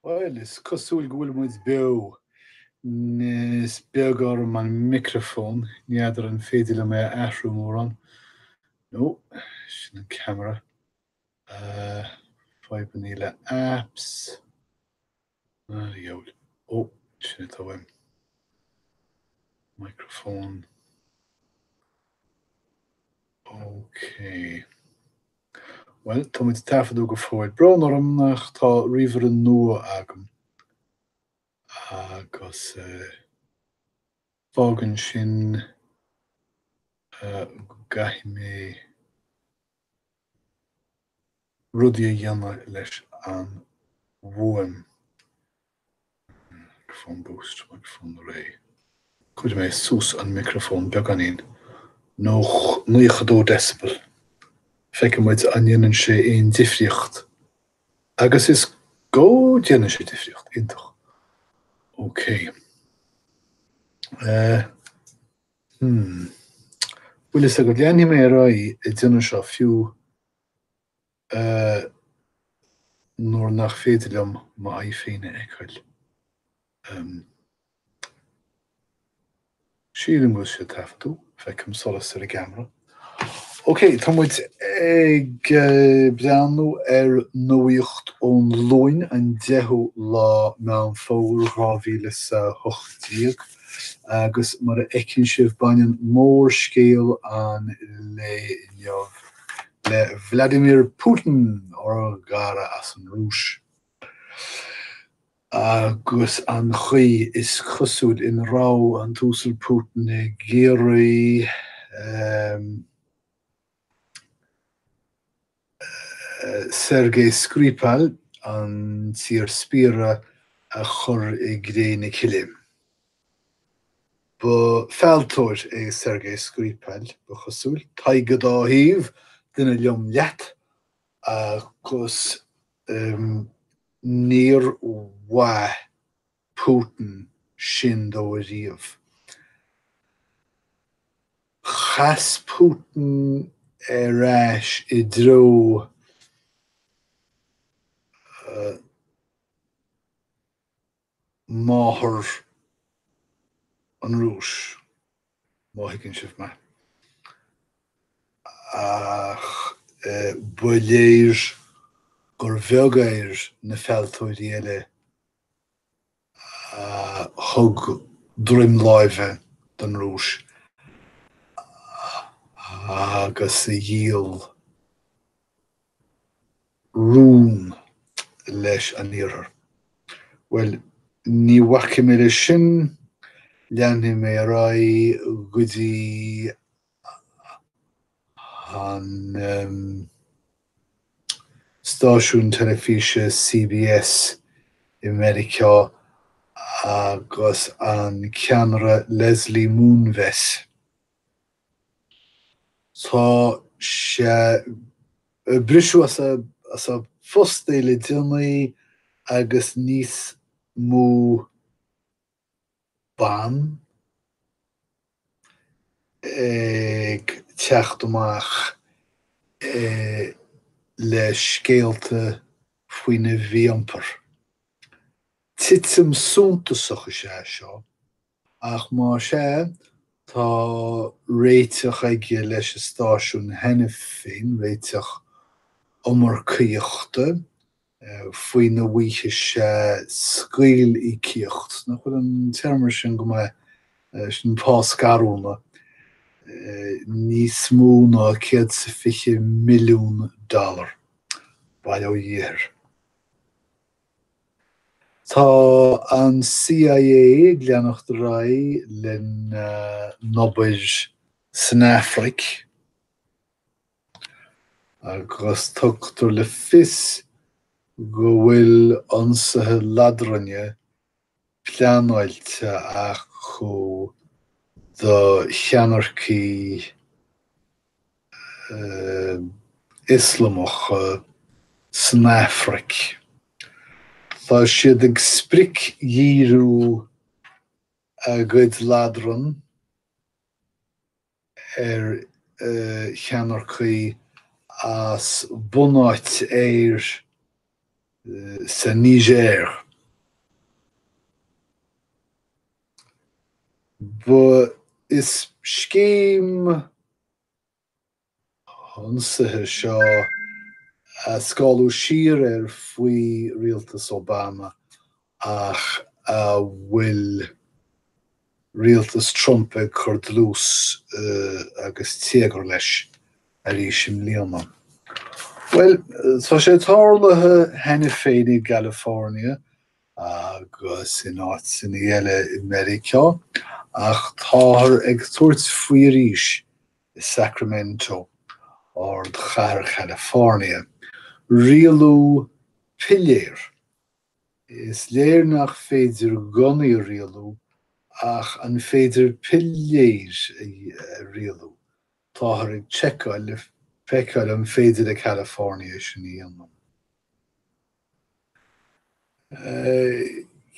Bhuel, is cosúil go bhfuil muid beo. Is beag orm an micreafón, ní fheadar an féidir liom é a athrú mórán. No, sin an ceamara. Fadhbanna le apps. A dhiabhail. Ó, sin atá uaim. Microphone. Ok. Bhuel, tá muid ag taifeadadh go fóill. Brón orm ach tá ríomhaire nua agam agus fágann sin go gcaithfidh mé rudaí a dhéanamh leis an bhfuaim. Microphone boost, microphone array. Cuirfidh mé suas an micreafón beagáinín, 92 decibel. Feicfidh muid an ndéanann sé aon difríocht. Agus is go déanann sé difríocht. Iontach. Ok. Eh, hmm. Bhfuil fhios agat, leanfaidh mé ar aghaidh ag déanamh seo fiú nuair nach féidir liom m'aghaidh féin a fheiceáil. Sílim go bhfuil sé ag taifeadadh, feicim solas ar an gceamara. Ok, tá muid ag breathnú ar nuaíocht ón Luain, an 10ú lá Meán Fómhair 2018, agus mar a fheiceann sibh baineann mórscéal an lae inniu le Vladimir Putin, ár gcara as an Rúis, agus an chaoi is cosúil ina raibh an tUasal Putin ag iarraidh Sergei Skripal, an t-iar-spiaire, a chur i gcré na cille. Ba fealltóir é Sergei Skripal, ba chosúil, Tadhg an Dá Thaobh, duine liom leat, agus níor mhaith Putin sin dó ariamh. Chas Putin ar ais i dtreo máthair an Rúis, má thuigeann sibh mé. Ach ba léir gur bheag air na fealltóirí eile a thug droim láimhe don Rúis agus a dhíol rún leis an Iarthar. Bhuel, ní bhacfaidh mé leis sin, leanfaidh mé ar aghaidh go dtí an stáisiún teilifíse CBS i Meiriceá agus an ceannaire Leslie Moonves. Tá sé, briseadh as a phost é le déanaí agus níos mó ban ag teacht amach le scéalta faoina mhí-iompar. Titim suntasach is ea seo Ach más ea, tá réiteach aige leis an stáisiún cheana féin, réiteach iomarcaíochta, faoina bhfaighidh sé scaoll-íocaíocht, nach bhfuil an téarma sin go maith, sin pá scarúna, níos mó ná 120 milliún dollar. Bail ó Dhia air. Tá an CIA ag leanacht ar aghaidh lena n-obair san Afraic agus tugtar le fios go bhfuil ionsaithe ladrainne pleanáilte acu do cheannaircigh Ioslamacha san Afraic. Tá siad ag spriocdhíriú a gcuid ladrann ar cheannaircigh as bunáit aeir sa Niger. Ba is scéim ionsaithe seo a scáladh siar air faoi rialtas Obama ach a bhfuil rialtas Trump ag cur dlús agus téagar leis arís i mbliana. Bhuel, tá sé tarlaithe cheana féin i gCalifornia agus in áiteanna eile i Meiriceá ach táthar ag tabhairt faoi arís i Sacramento, ardchathair Chalifornia. Rialú piléar. Is léir nach féidir gunnaí a rialú, ach an féidir piléir a rialú? Táthar ag seiceáil le feiceáil an féidir le California é sin a dhéanamh.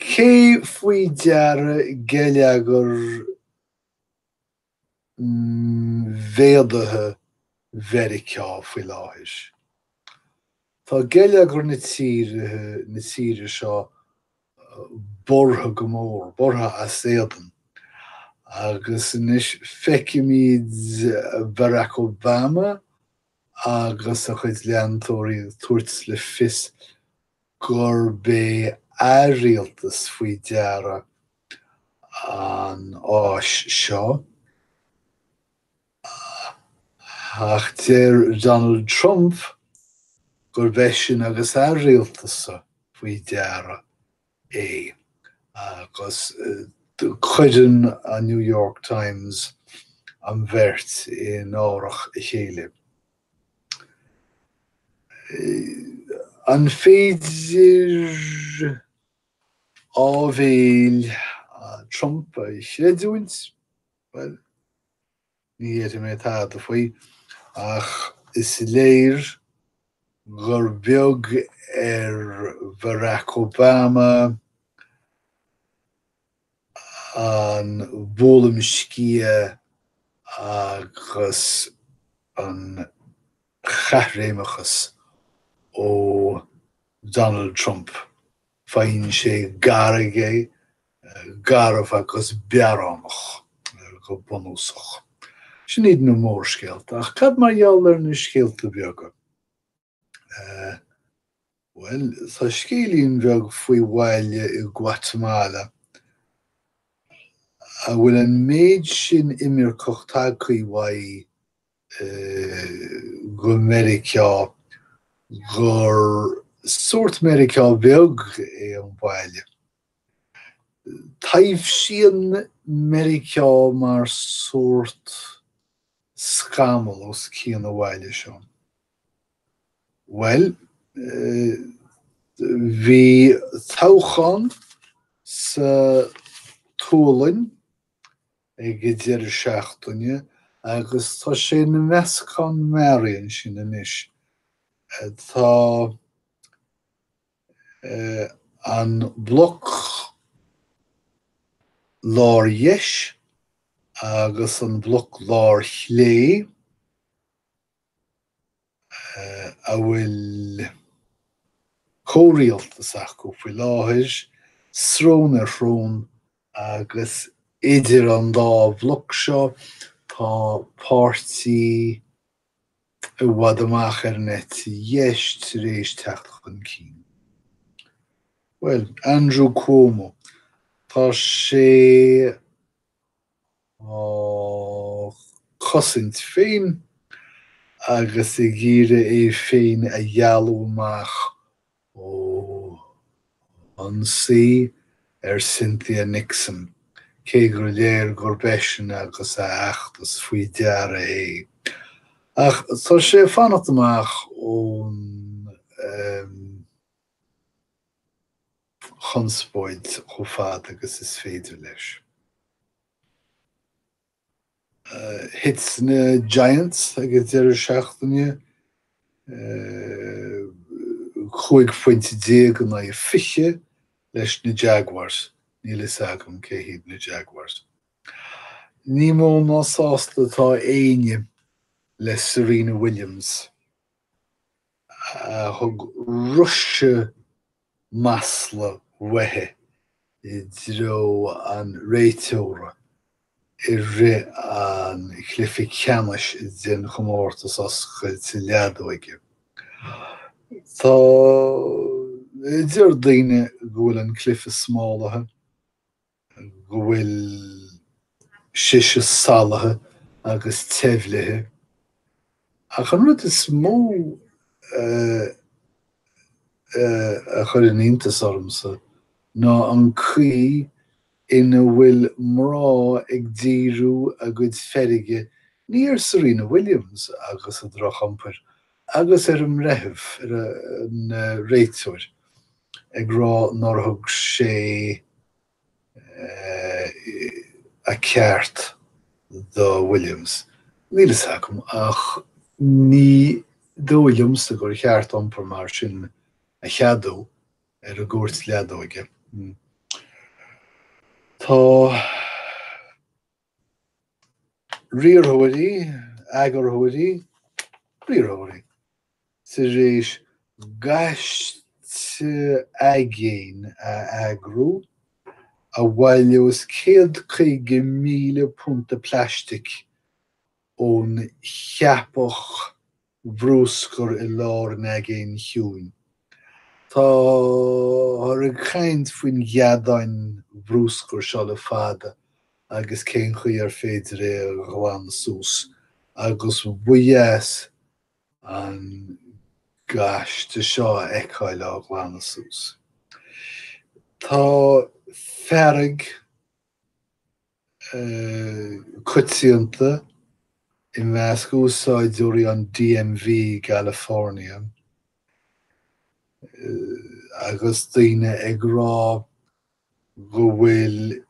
Cé faoi deara geilleagar méadaithe Mheiriceá faoi láthair. Tá geilleagar na tíre na tíre seo borrtha go mór, borrtha as éadan, agus anois feicimid Barack Obama agus a chuid leantóirí ag tabhairt le fios gurb é a rialtas faoi deara an fháis seo, ach deir Donald Trump gurb eisean agus a rialtas-sa faoi deara é, agus cuireann an New York Times an bheirt in árach a chéile. An féidir áibhéil Trump a chreidiúint? Bhuel, ní dhéarfaidh mé tada faoi, ach is léir gur beag ar Barack Obama an bualadh sciath agus an chaithréimeachas ó Donald Trump. Faigheann sé garbh é, garbh agus bearránach go bunúsach. Sin iad na mórscéalta, ach cad mar gheall ar na scéalta beaga? Bhuel, tá scéilín beag faoi bhaile i Guatamala a bhfuil an méid sin imirceach tagtha uaidh go Meiriceá gur sórt Meiriceá beag é an baile. Taibhsíonn Meiriceá mar sórt scamall os cionn an bhaile seo. Bhuel, bhí toghchán sa tSualainn ag an deireadh seachtaine agus tá sé ina mheascán mearaí ansin anois. Tá an bloc lár-dheis agus an bloc lár-chlé, a bhfuil comhrialtas acu faoi láthair, srón ar shrón, agus idir an dá bhloc seo tá páirtí i bhfad amach ar an eite dheis tar éis teacht chun cinn. Bhuel, Andrew Cuomo, tá sé á chosaint féin agus ag iarraidh é féin a dhealú amach ó ionsaí ar Cynthia Nixon, cé gur léir gurb eisean agus a fheachtas faoi deara é. Ach tá sé ag fanacht amach ón chonspóid chomh fada agus is féidir leis. Thit na Giants ag an deireadh seachtaine, 15 phointe in aghaidh 20 leis na Jaguars. Níl fhios agam cé hiad na Jaguars. Ní mó ná sásta atá éinne le Serena Williams. a thug roiseadh masla uaithi i dtreo an réiteora. I rith an chluiche ceannais den chomórtas oscailte leadóige. Tá, deir daoine go bhfuil an cluiche smálaithe, go bhfuil sise salaithe agus teimhlithe. Ach an rud is mó a chuireann iontas ormsa ná an caoi ina bhfuil mná ag díriú a gcuid feirge ní ar Serena Williams agus a drochiompar agus ar an mbreitheamh, ar an réiteoir, ag rá nár thug sé a ceart do Williams. Níl fhios agam, ach ní dóigh liomsa gur cheart iompar mar sin a cheadú ar an gcúirt leadóige. Tá riarthóirí, eagarthóirí, riarthóirí, tar éis gaiste aigéin a eagrú a bhaileos 150,000 punta plaisteach ón cheapach bhrúscair i lár an Aigéin Chiúin. Táthar ag caint faoin gheadán brúscair seo le fada agus cén chaoi ar féidir é a ghlanadh suas, agus ba dheas an gaiste seo a fheiceáil á ghlanadh suas. Tá fearg coitianta i measc úsáideoirí an DMV i gCalifornia agus daoine ag rá go bhfuil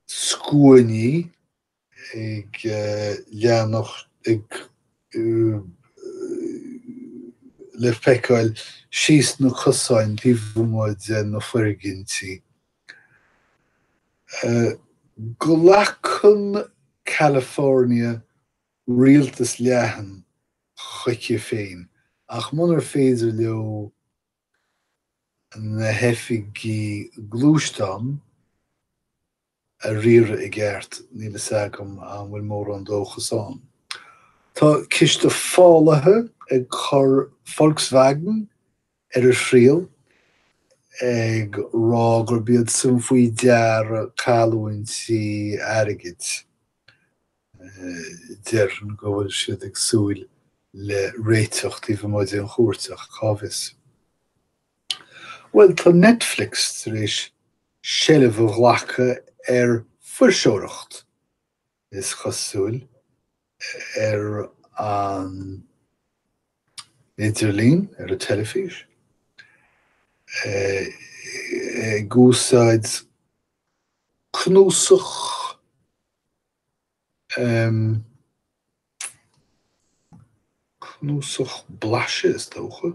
scuainí ag leanacht ag le feiceáil síos na cosáin taobh amuigh de na foirgintí. Glacann California rialtas leathan chuici féin, ach munar féidir leo na hoifigí gluaisteán a riaradh i gceart, níl fhios agam an bhfuil mórán dóchas ann. Tá ciste fálaithe ag cur Volkswagen ar a thriail, ag rá gurb iadsan faoi deara cailliúintí airgid. Déarfainn go bhfuil siad ag súil le réiteach taobh amuigh den chúirt, ach cá bhfios. Bhuel, tá Netflix tar éis seilbh a ghlacadh ar fuirseoireacht, is cosúil, ar an idirlíon, ar an teilifís, ag úsáid cnuasach cnuasach blaiseadh, is dócha.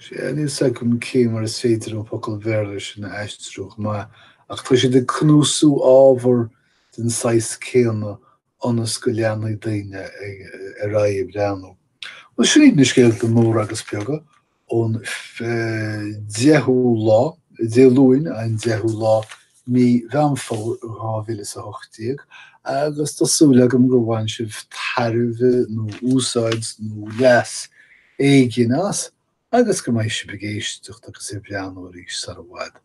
Sea, níl 's agam cé mar is féidir an focal Béarla sin a aistriú go maith, ach tá siad ag cnuasú ábhar den saghas céanna ionas go leanfaidh daoine ar aghaidh ag breathnú. Bhuel, sin iad na scéalta móra agus beaga ón 10ú lá, Dé Luain an 10ú lá, mí Mheán Fómhair 2018, agus tá súil agam gur bhain sibh tairbhe nó úsáid nó leas éigin as agus go mbeidh sibh ag éisteacht agus ag breathnú arís sar i bhfad.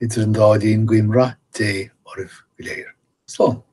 Idir an dá linn, guím rath Dé oraibh go léir. Slán.